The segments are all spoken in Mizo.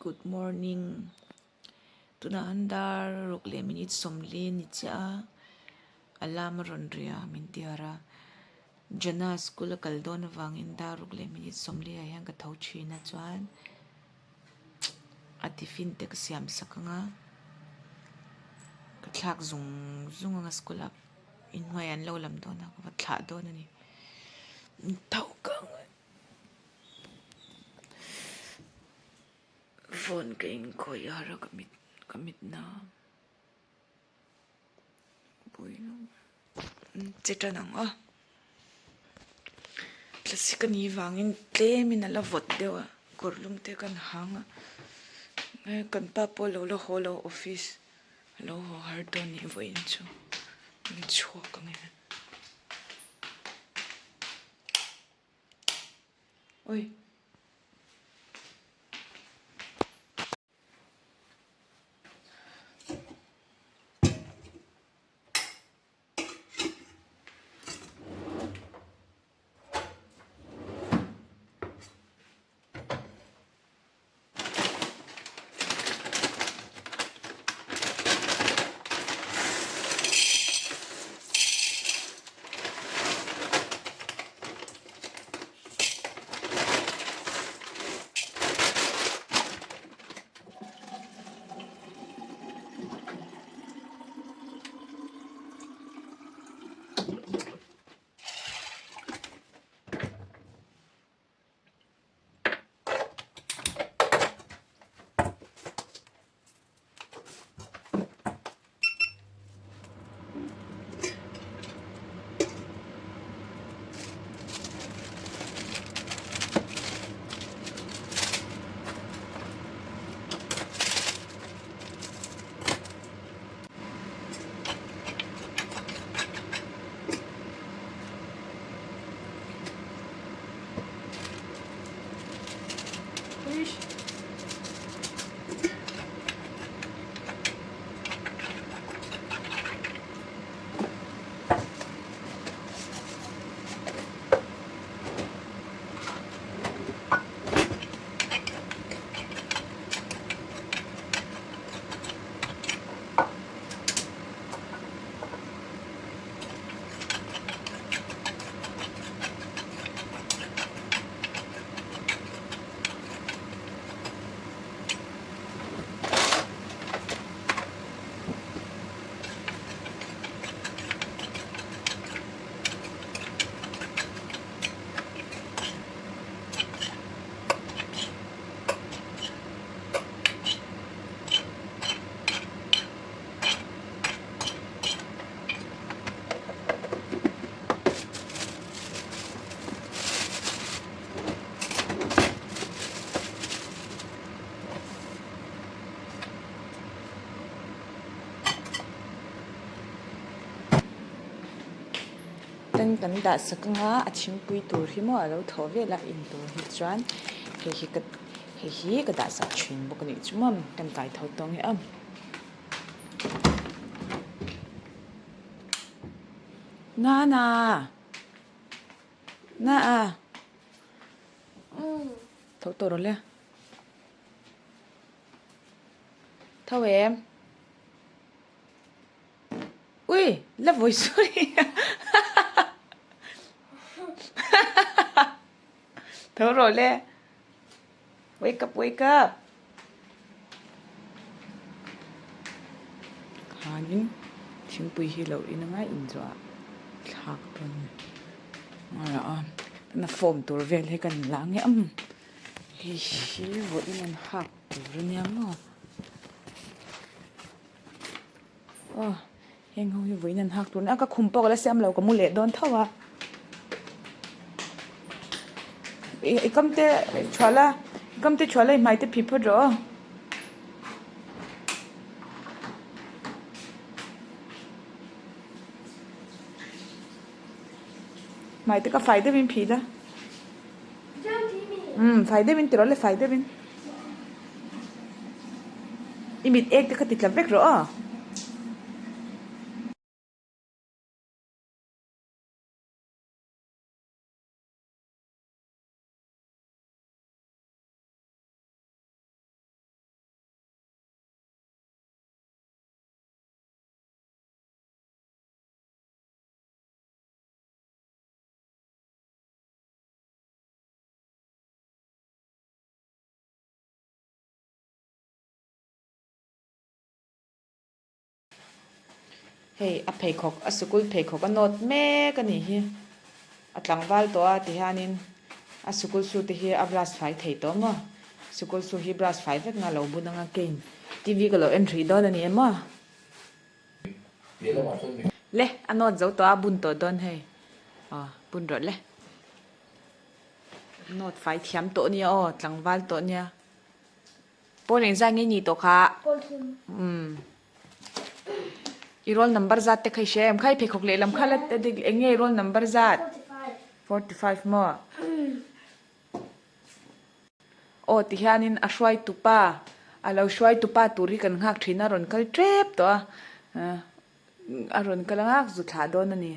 Good morning tunah an dar ruk leh minute sawmli a ni chiah a alarm a rawn ri a min tiar a Jana school a kal dawn avangin dar ruk leh minute sawmli ah hian ka tho thin a chuan a tiffin te ka siam sak ang a ka thlak zung zung ang a school ah inhnuai an lo lam dawn a ka va thlah dawn a ni tho kang a. Phone ka inkhawih har a ka mit ka mit na che tan ang a thlasik a nih vangin tlemin a la vawt deuh a kawr lum te kan hang a kan pa pawh a lo la haw lo office a lo haw har dawn nih vawiin chu an chhuak ang e. Oi. Tan kan dah sak anga a thingpui tur hi maw a lo thaw vel a in tur hi chuan hei hi ka hei hi ka dah sak thin bawk a nih chu maw kan kai tho tawng e a. Nana Na a Tho tawh rawh le Tho em Ui la vawi sawi Tho rawh le Wake up wake up Khanin thingpui hi lo in anga inzawh ah thlak dawn a ni a tuna form tur vel hi kan la nge ang hei hi vawiin an hak tur ania maw aw heng ho hi vawiin an hak tur ania ka khum pawh ka la siam lo ka mu leh dawn tho a i kam te chhuah la i kam te chhuah la i hmai te phih phawt rawh aw. Hmai te ka fai deuhin phih la umm fai deuhin ti rawh le fai deuhin i mit ek te kha ti tla vek rawh aw. Hei a pheikhawk a sikul pheikhawk a nawt mek a nih hi. A tlangval tawh a tihianin a sikul su te hi a brush fai thei tawh maw? Sikul su hi brush fai vek nga lo bun anga keiin TV ka lo en hrih dawn a ni em aw? Le a nawt zo tawh a bun tawh dawn hei aw bun rawh le. Nawt fai thiam tawh nia aw tlangval tawh nia. Pawn engzah nge ni tawh kha? Pawn thum. Umm. I roll number zat te kha i hria em? Kha i pheikhawk lehlam kha la eng nge i roll number zat? 45. 45 maw? Aw tihianin a hruaitupa, a lo hruaitupa tur hi kan nghak thin a, a rawn kal tep tawh a, a rawn kal a nghak zu thlah dawn a ni.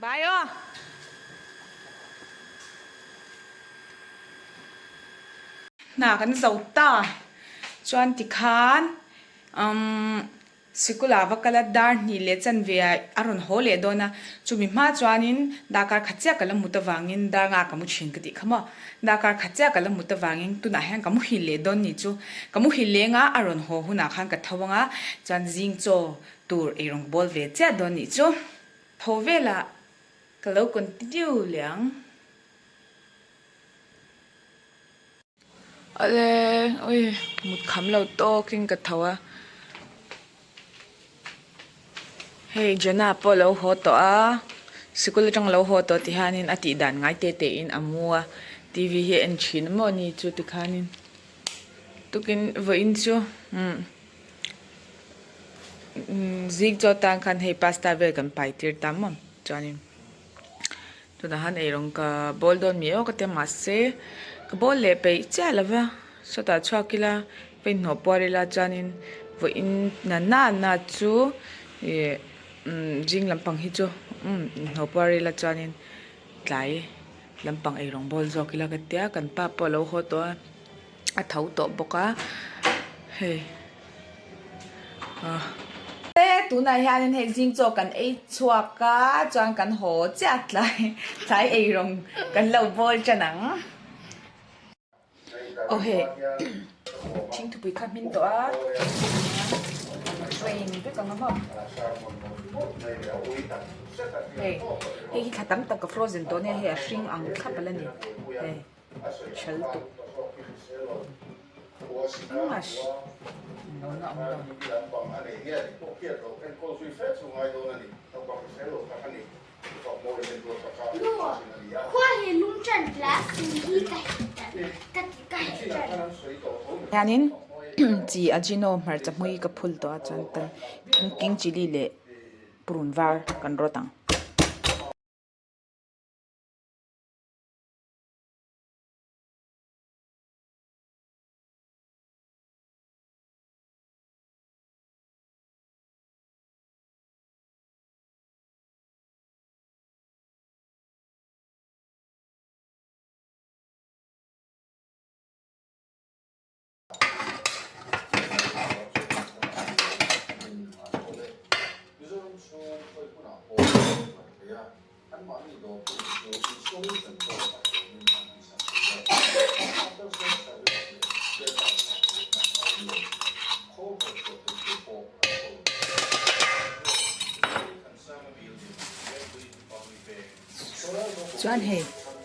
Bye aw. Hna kan zo ta chuan tikhan umm Sikul ah va kal a, dar hnih leh chanve ah a rawn haw leh dawn a, chumi hma chuanin darkar khat chiah ka la mut avangin dar nga ka mu thin ka tih kha maw? Darkar khat chiah ka la mut avangin tunah hian ka muhil leh dawn ni chu ka muhil leng a, a rawn haw hunah khan ka tho ang a, chuan zing chaw tur eirawng bawl ve chiah dawn nih chu. Tho velah ka lo continue leh ang. Awle ui mut kham lo tawkin ka tho a hei Jana pawh alo haw tawh a sikul atang alo haw tawh ti hianin a tih dan ngai te te in a mu a T V hi a en thin maw ni chu tikhanin tukin vawiin chu umm zing chaw tan khan hei pasta vel kan pai tir ta maw chuanin. Tunah han eirawng ka bawl dawn mi aw ka ti a mahse ka bawl leh peih chiah lo va sawtah chhuak ila va inhnawh puar ila chuanin vawiin na na na chu ih umm zing lampang hi chu umm inhnawh puar ila chuanin tlai lampang eirawng bawl zawk ila ka tia kan pa pawh a lo haw tawh a. a tho tawh bawk a hei ah tunah hianin hei zing chaw kan ei chhuak a chuan kan haw chiah tlai tlai eirawng kan lo bawl tan ang aw hei thingthupui kha hmin tawh a train vek ang a maw hei hei hi thla tam tak ka frozen tawh ania hei a hring ang thlap ala ni hei. Chhel tuk engmah lohna awm lo. Hianin chi ajino hmarcha hmui ka phul tawh a chuan tan king chilli leh purun var kan rawt ang. Chuan hei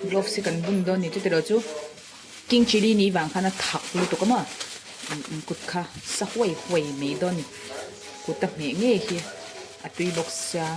gloves hi kan bun dawn ni chu tilo chu king chilli ni vang khan a thak lutuk a maw kut kha sa huai huai mai dawn ni kut a hmeh ngei hi a tui bawk sia.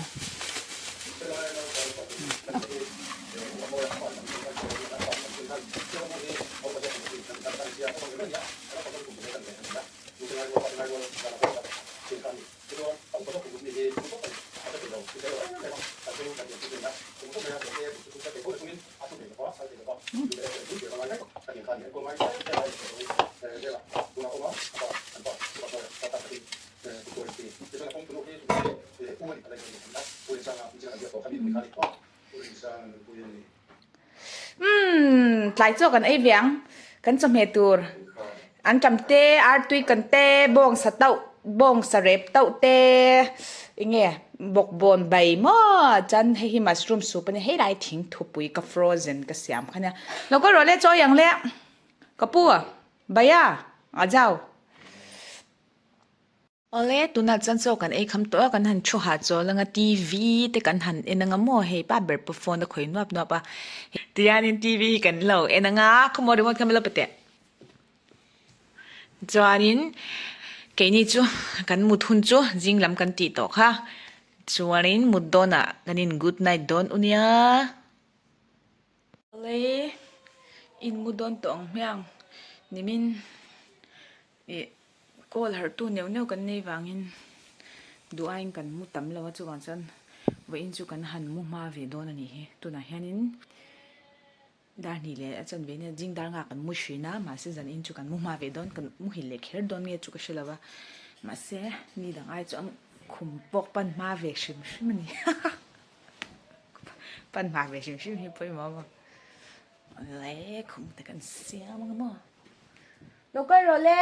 tlai chaw kan ei ve ang kan chawhmeh tur an tam te artui kan te bawngsa tauh bawngsa rep tauh te enge bawkbawn bai maw chuan hei hi mushroom soup a nia hei lai thing thupui ka frozen ka siam kha nia lo kal rawh le chaw ei ang le ka pu bhaiya a zau. Awle, tunah chuan chaw kan ei kham tawh a, kan han thu hahchawl anga TV te kan han en anga maw hei pa ber pawh phone a khawi nuap nuap a, tihianin TV hi kan lo en anga khawmaw remote kha min lo pe teh. Chuanin keini chu kan mut hun chu zing lam kan tih tawh kha, chuanin mut dawnah kan in good night dawn u nia. Awle, in mu dawn tawh ang hmiang nimin ih call harh tu neuh neuh kan nei vangin duh aiin kan mu tam lo a chuvang chuan vawiin chu kan han mu hma ve dawn a nih hi tunah hianin dar hnih leh a chanve nia zing dar nghah kan mu thin a mahse zanin chu kan mu hma ve dawn kan muhil leh kher dawn nge chu ka hre lo va mahse ni dang ai chuan khum pawh pan hma ve hrim hrim a ni. Pan hma ve hrim hrim hi pawimawh a maw le khum te kan siam ang a maw lo kal rawh le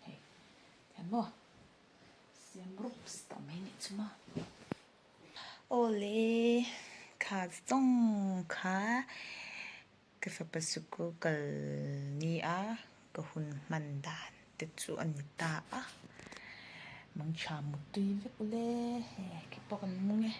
hei tian maw siam rup tawh mai nih chu maw awle kha zawng kha. Ka fapa sikul kal ni a, ka hun hman dan te chu a ni ta a, mangtha mutui vek ule, hei khi pawh kan mung e.